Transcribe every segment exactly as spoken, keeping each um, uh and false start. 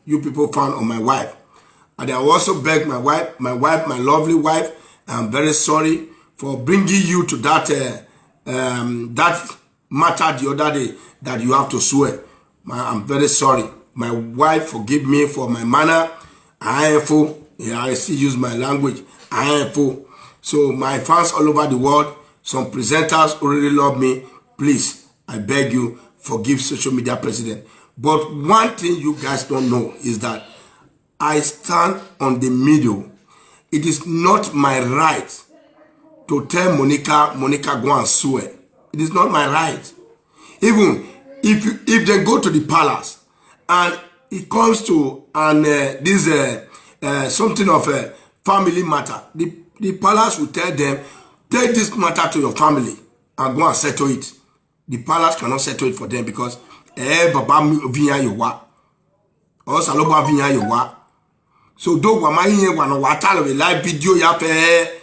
you people found on my wife. And I also beg my wife, my wife, my lovely wife, I'm very sorry for bringing you to that uh, um, that matter the other day that you have to swear. My, I'm very sorry. My wife forgive me for my manner. I am fool. Yeah, I still use my language. I am fool. So my fans all over the world, some presenters who really love me, please, I beg you, forgive social media president. But one thing you guys don't know is that I stand on the middle. It is not my right to tell Monica, Monica, go and swear. It is not my right. Even if you, if they go to the palace and it comes to an uh, this uh, uh, something of a family matter, the, the palace will tell them, take this matter to your family and go and settle it. The palace cannot settle it for them because eh, Baba Vinya Yowa or Saloba Vinya Yowa. So though Wama here one water of a live video ya fair,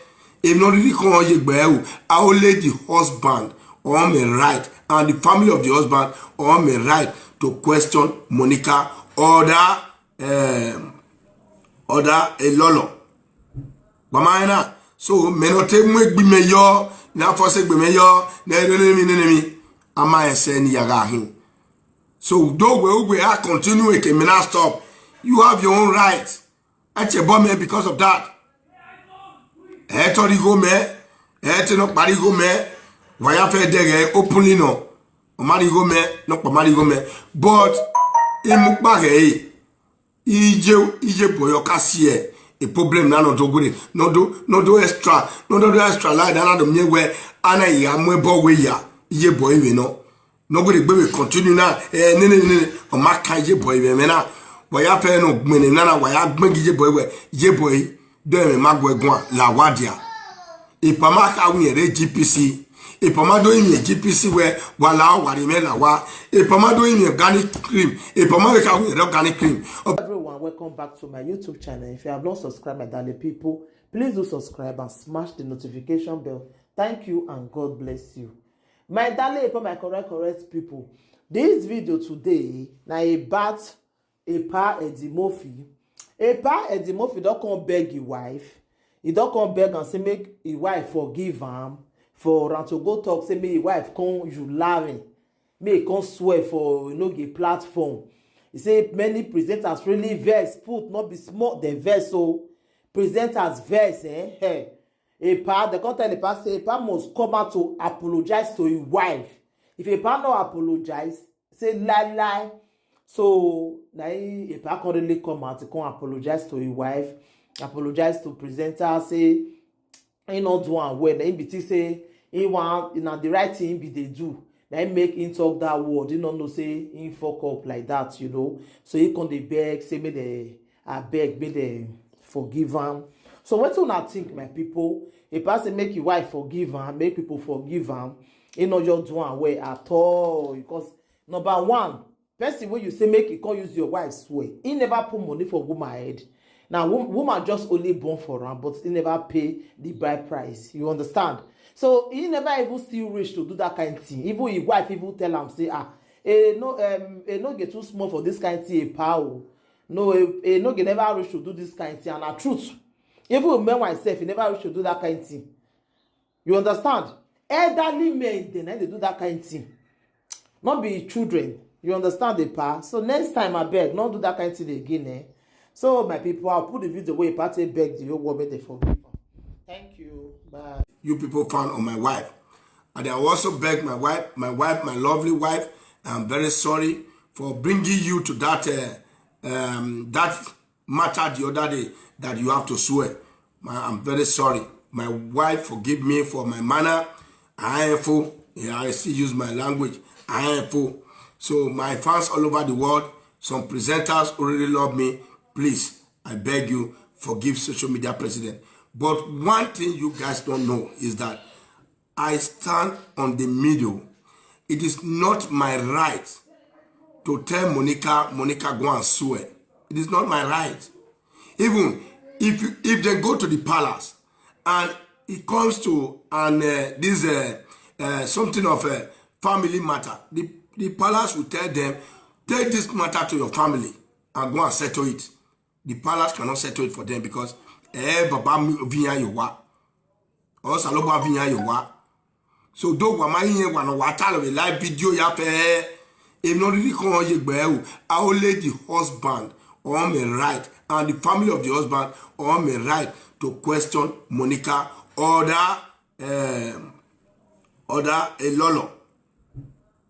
if not really come on your bell, I only the husband on my right and the family of the husband on my right to question Monica or that um, or that a lolo. Wama na so me no take me gbi me yo na force gbi me yo na enemy enemy ama ese ni yaga hin. So though we we are continue ke me na stop. You have your own right. Ẹ ti bọ́ mi because of that. Ẹ tọ́ rí gómẹ, ẹ ti nọ parí gómẹ, wàyà fẹ́ dẹ̀gẹ̀ openly nọ, ọmọ rí gómẹ, nọ pọ̀ má rí gómẹ. But imú pàgẹ́ yìí, iye iye bọ̀yọ̀ ká sí ẹ̀, a problem náà nọ dógúrè, nọ dó nọ dó extra, nọ dó extra láì dáná dò mí wẹ́, ana ìyá mú ẹ bọ́ wẹ́ yà, iye bọ̀ ìwé náà. No go dey gbé we continue now. Eh, ne ne ne. O ma kan ye boy we me na. Wa ya fe no gbene na na wa ya gbengi ye boy we. Ye boy. Do me ma gwe gwa la wadia. Ipa ma ka wi re G P C. Ipa ma do yin G P C we wa la wa re me la wa. Ipa ma do yin organic cream. Ipa ma we ka wi re organic cream. Everyone, welcome back to my YouTube channel. If you have not subscribed, my darling people, please do subscribe and smash the notification bell. Thank you and God bless you. My darling, upon my correct, correct people, this video today na about Epa Edimofi. Epa Edimofi don come beg his wife. He don come beg and say make his wife forgive am for am to go talk say make his wife come you laughing. Make he come swear for you know the platform. He say many presenters really vex put not be small the vex so presenters vex eh, eh. Epa, they come tell Epa say Epa must come out to apologize to his wife. If Epa no apologize, say lie lie. So na him Epa come really come out to come apologize to his wife, apologize to presenter, say he no do am well. Na him be think say he wan na the right thing he be dey do. Na him make him talk that word. He no know say he fuck up like that, you know. So he come dey beg say make they abeg make dem forgive am. So wetin una think, my people? If I say make your wife forgive am, make people forgive am, e no just do am well at all because number one, person wey you say make you come use your wife swear, he never put money for woman head. Now woman just only born for am but he never pay the bride price, you understand? So he never even still reach to do that kind thing. Even his wife even tell am say ah, e no um, e no get too small for this kind thing, a power. No, e no go never reach to do this kind thing and na truth. Even men myself, e never reach to do that kind thing. You understand? Elderly men, they na dey do that kind thing. Not be children. You understand the pa? So next time, I beg, not do that kind thing again, eh? So my people, I'll put the video where Pate beg the whole world make they forgive. Thank you. Bye. You people found on my wife. And I also beg my wife, my wife, my lovely wife, I'm very sorry for bringing you to that uh, um, that matter the other day that you have to swear. My, I'm very sorry. My wife forgive me for my manner. I am fool. Yeah, I still use my language. I am fool. So my fans all over the world, some presenters who really love me, please, I beg you, forgive social media president. But one thing you guys don't know is that I stand on the middle. It is not my right to tell Monica, Monica, go and swear. It is not my right. Even if you, if they go to the palace and it comes to an uh, this uh, uh, something of a family matter, the, the palace will tell them, take this matter to your family and go and settle it. The palace cannot settle it for them because eh, Baba Vinya Yowa. Or Saloba Vinya Yowa. So though wa ma yin wa no wa tell a live video ya fe. If not really come on ye gbe o. I only the husband on my right and the family of the husband on my right to question Monica or that um, or that a lolo.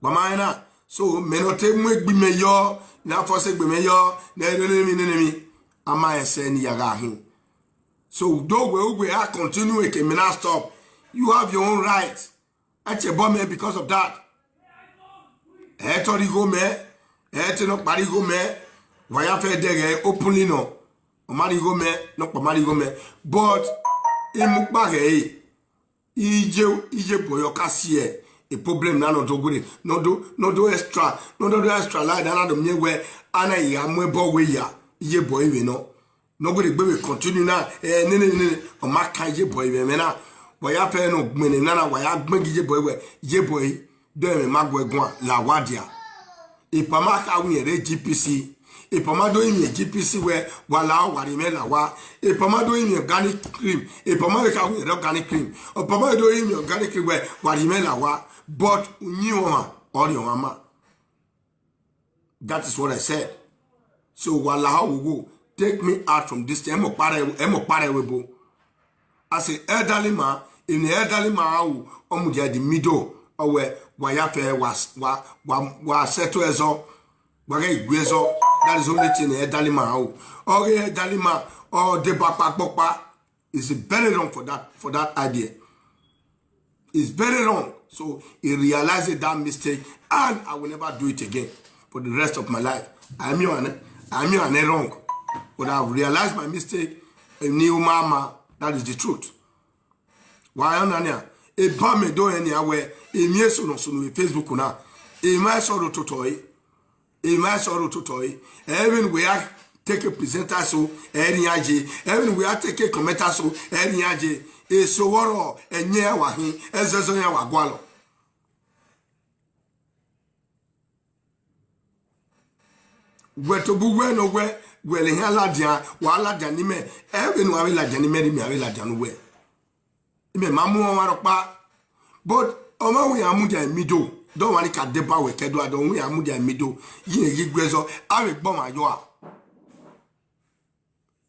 Wa ma na. So me no te mu egbi me yo na force egbi me yo na enemy na enemy. Ama ese ni yaga hin. So though we we are continue ke me na stop. You have your own right. Ẹ ti bọ́ mi because of that. Ẹ tọ́ rí gómẹ, ẹ ti nọ parí gómẹ, wàyà fẹ́ dẹ̀gẹ̀ openly nọ. Ọmọ rí gómẹ, nọ pọ̀ má rí gómẹ. But imú pàgẹ́ yìí, iye iye bọ̀yọ̀ ká sí ẹ̀. A problem na no do gure, no do no do extra, no do extra like that, no do me where ana ya mo bo we ya. Iye boy we no. No go dey gbe we continue na. Eh, ne ne ne. O ma kan ye boy we me na. Wa ya fe no gbene na na wa ya gbegi ye boy we. Ye boy. Do me ma gwe gwa la wa dia. Ipa ma ka wi re G P C. Ipa ma do yin G P C we wa la wa ri me la wa. Ipa ma do yin organic cream. Ipa ma ka wi re organic cream. Ipa ma do yin organic cream we wa ri me la wa. But ni o ma, o ni o ma. That is what I said. So wala how we go take me out from this thing. Emo pare, emo pare we bo. As an elderly man, in the elderly man how omu dey the middle. Owe wa ya fe wa wa wa wa settle ezo. Wa ga igwe ezo. That is only thing the elderly man how. Oge elderly man o de bapa popa. It's very wrong for that for that idea. It's very wrong. So he realized that mistake, and I will never do it again for the rest of my life. I'm your I'm your wrong. But I've realized my mistake. A new mama, that is the truth. Why on anya? A bame do any away. A mere so no so no Facebook na. A my sorrow to toy. Ima soro to toy. Even we are take a presenter so any aje. Even we are take a commenter so any aje. E soworo enye wa hin ezezo ya wa gwalo. We to bu we no we we le hin aladia wa aladia ni me. Even wa we ladia ni me ni me we ladia no we. Ime mamu wa ropa. But ọmọ we amuja emido. Don't want ka deba we kedo adon we amuja emido. Yin yi gbezo. Awe gbon ayo a.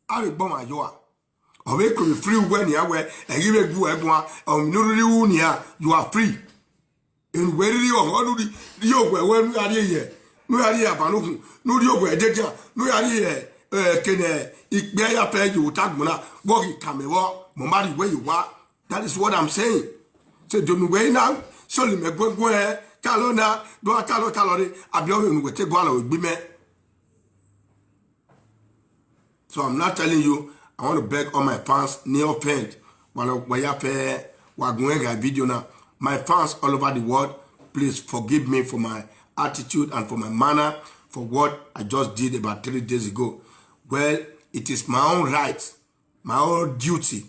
Awe gbon ayo a. Owe ko free we ni awe. Eyi we gu egun a. O mi nuru ri u ni a. You are free. En we ri o ho nu ri ri o we we nu ari ye. Nu ari abanukun. Nu ri o we deja. Nu ari ye. Eh, kene ikpe ya fe yo tagbona. Wo ki kamewo. Mo mari we yo wa. That is what I'm saying. Say don't wait now. Surely me gwe gwe. Kalo na. Do kalo kalo re. Abi o nu we te gwa lo gbi me. So I'm not telling you. I want to beg all my fans. No offend. Wala waya fe wa gwe ga video now. My fans all over the world, please forgive me for my attitude and for my manner for what I just did about three days ago. Well, it is my own right, my own duty.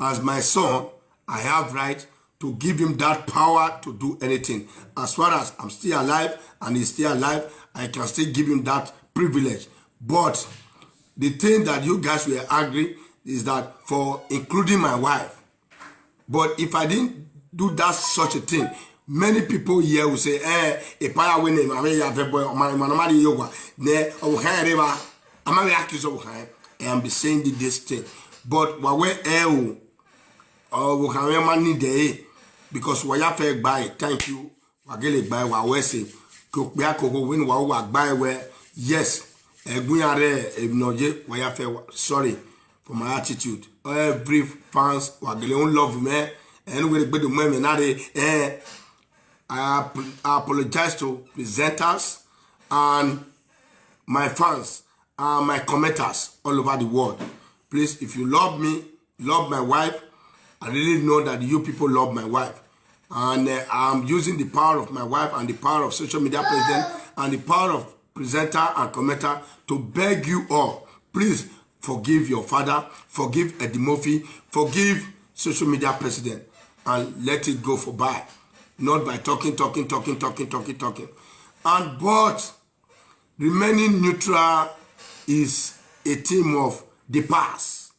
As my son, I have right to give him that power to do anything. As far as I'm still alive and he's still alive, I can still give him that privilege. But the thing that you guys were angry is that for including my wife. But if I didn't do that such a thing, many people here will say, eh, a power winning, I mean, you have a boy, my man, my yoga, ne, oh, hey, river, I'm a accused of high. I am the saying this thing. But what we eh, oh, we can man need eh, because what you feel by, thank you. Wagele gba wa wese. Ko pe akoko wen wa wa gba we. Yes. Egun are e no je wa ya fe wa. Sorry for my attitude. Every fans wagele un love me. Anyway, gbe do me me na re. Eh, I, ap- I apologize to presenters and my fans and my commenters all over the world. Please, if you love me, love my wife, I really know that you people love my wife. And uh, I'm using the power of my wife and the power of social media president and the power of presenter and commenter to beg you all, please forgive your father, forgive Eddie Murphy, forgive social media president, and let it go for by. Not by talking, talking, talking, talking, talking, talking. And but Remaining neutral is a thing of the past.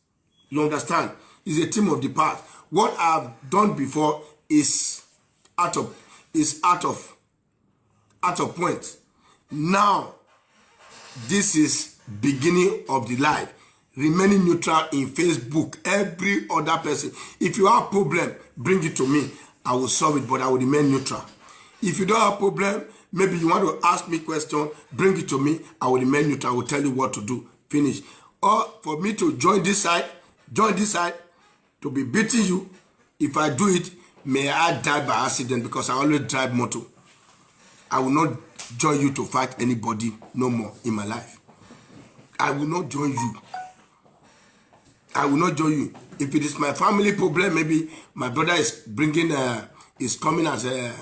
You understand? It's a thing of the past. What I've done before is out of is out of out of point. Now, this is beginning of the life. Remaining neutral in Facebook. Every other person, if you have problem, bring it to me. I will solve it, but I will remain neutral. If you don't have problem, maybe you want to ask me question, bring it to me. I will remain neutral. I will tell you what to do. Finish. Or for me to join this side, join this side, to be beating you. If I do it, may I die by accident, because I always drive motor. I will not join you to fight anybody no more in my life. I will not join you. I will not join you. If it is my family problem, maybe my brother is bringing, uh, is coming as a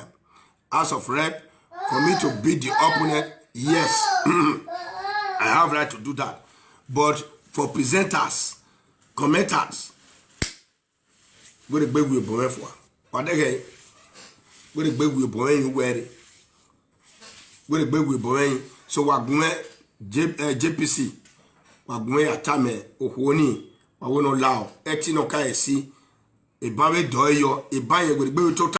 House of Rep for me to beat the opponent. Yes, I have right to do that. But for presenters, commenters, go to beg with boy for what again? Go to beg with boy you wear it. Go to beg with boy. So what going J, uh, J P C? What going at time? Ohoni. What we no allow? Eti no kai si. E ba we do yo. E ba ye go to beg with total.